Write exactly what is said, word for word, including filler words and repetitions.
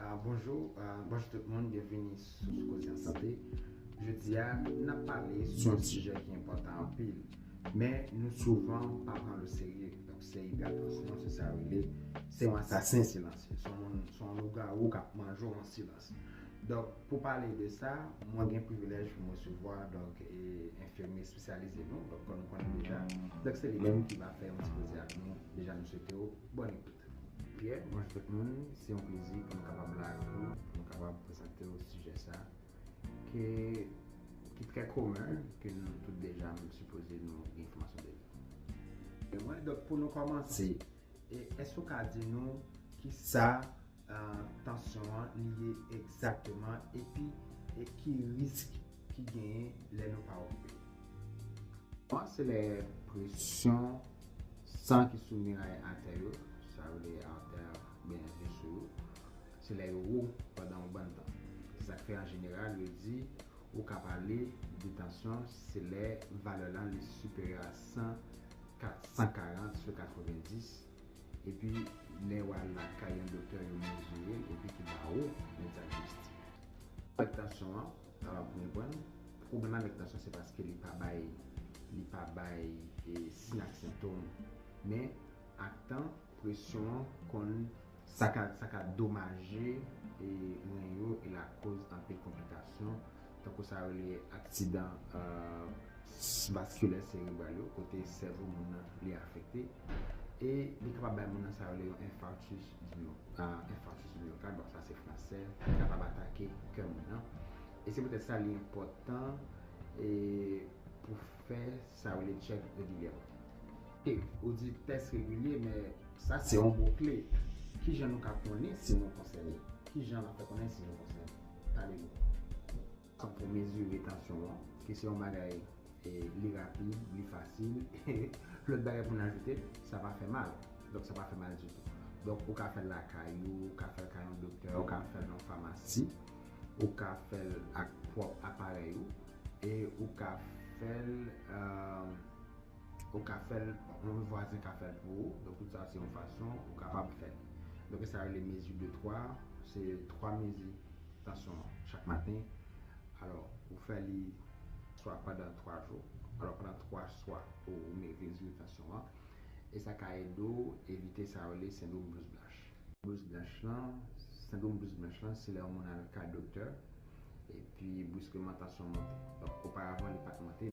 Ah, bonjou, ah, bonjou tout moun, byenvini sou, sou Koze an Sante. Jodi a, n ap pale sou yon sijè ki enpòtan anpil, men nou souvan pa pran l oserye. Donk, se ipètansyon, se sa yo rele, se yon asasen silansye, se yon, se yon lougawou k ap manje w an silans. Donk, pou pale de sa, mwen gen privilèj pou m resevwa, donk, e, enfimye espesyalize nou, donk, kòm nou konnen deja. Donk, se li menm ki va fè yon ti koze ak nou. Deja, nou swete w bòn ekout. Pierre, bonjou tout moun. Se yon plezi pou nou kapab la ak ou, pou nou kapab prezante w sijè sa, ke, ki trè komen, ke nou tout deja, m sipoze nou gen enfòmasyon de li. E mwen, donk, pou nou kòmanse, e èske w ka di nou ki sa, ah, tansyon an li ye egzakteman, epi, e ki risk ki genyen lè nou pa okipe l? Bon, se lè presyon san ki sou miray atè yo, sa yo rele atè byen vye sou yo, se lè yo wo pandan yon bann tan. Se sa k fè an jeneral yo di ou ka pale de tansyon, se lè valè lan li siperyè a san, san karant sou katrevenndis, epi lè w al lakay yon doktè yo mezire l epi ki ba ou yon dyagnostik. Avèk tansyon an, sa w ap konprann, pwoblèm avèk tansyon se paske li pa bay, li pa bay, e, siy ak sentòm. Men ak tan, presyon an konn, sa ka, sa ka domaje, e, ren yo e lakoz anpil konplikasyon, tankou sa yo rele aksidan, e, vaskilè serebral yo, kote sèvo moun nan li afekte. E li kapab bay moun nan sa yo rele yon infarctus du myo-, ah, infarctus du myocarde, bon, sa se fransè, li kapab atake kè moun nan. E se poutèt sa li enpòtan, e, pou fè sa yo rele tchèk regilyèman. E ou di tès regilye, men sa se yon mo kle. Kijan nou ka konnen si nou konsène? Kijan n ap fè konnen si nou konsène? Pale nou. Sa pou mezire tansyon an, ki se yon bagay, e, li rapid, li fasil. Lòt bagay pou n ajoute, sa pa fè mal. Donk, sa pa fè mal ditou. Donk, ou ka fè l lakay ou, ou ka fè l kay yon doktè, ou ka fè l nan famasi, ou ka fè l ak pwòp aparèy ou, e ou ka fè l, e, ou ka fè l, yon vwazen ka fè l pou ou. Donk, tout sa se yon fason ou kapab fè l. Donk, sa rele mezi de twa, se twa mezi tansyon an chak maten. Alò, ou fè li swa pandan twa jou, alò, pandan twa swa, ou, ou mezi tansyon an. E sa ka ede w evite sa yo rele sendwòm blouz blanch. Blouz blanch lan, sendwòm blouz blanch lan, se lè yon moun al kay doktè, epi briskman tansyon monte. Donk, oparavan, li pa t monte,